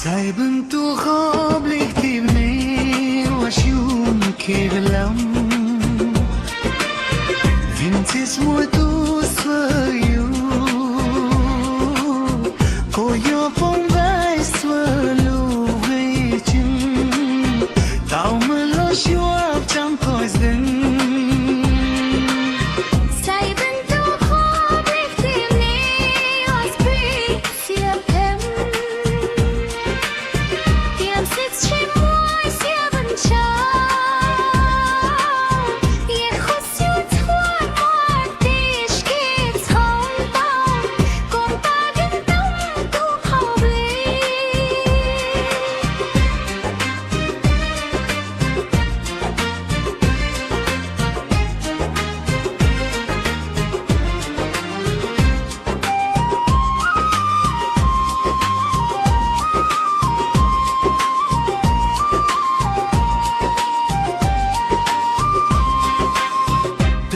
Xaiv npawg tus qhov nplej tim nej ua xyoo kev lam, vim txiaj muaj tus xuav yus, koj yuav poob npaib xuav lub nqe tseeb, tau mus los xyuas tseeb phooj ywg. Xaiv npawg tus qhov nplej tim nej ua xyoo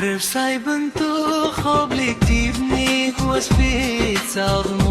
Rau xaiv npawg tus qhov nplej tim nej ua xyoo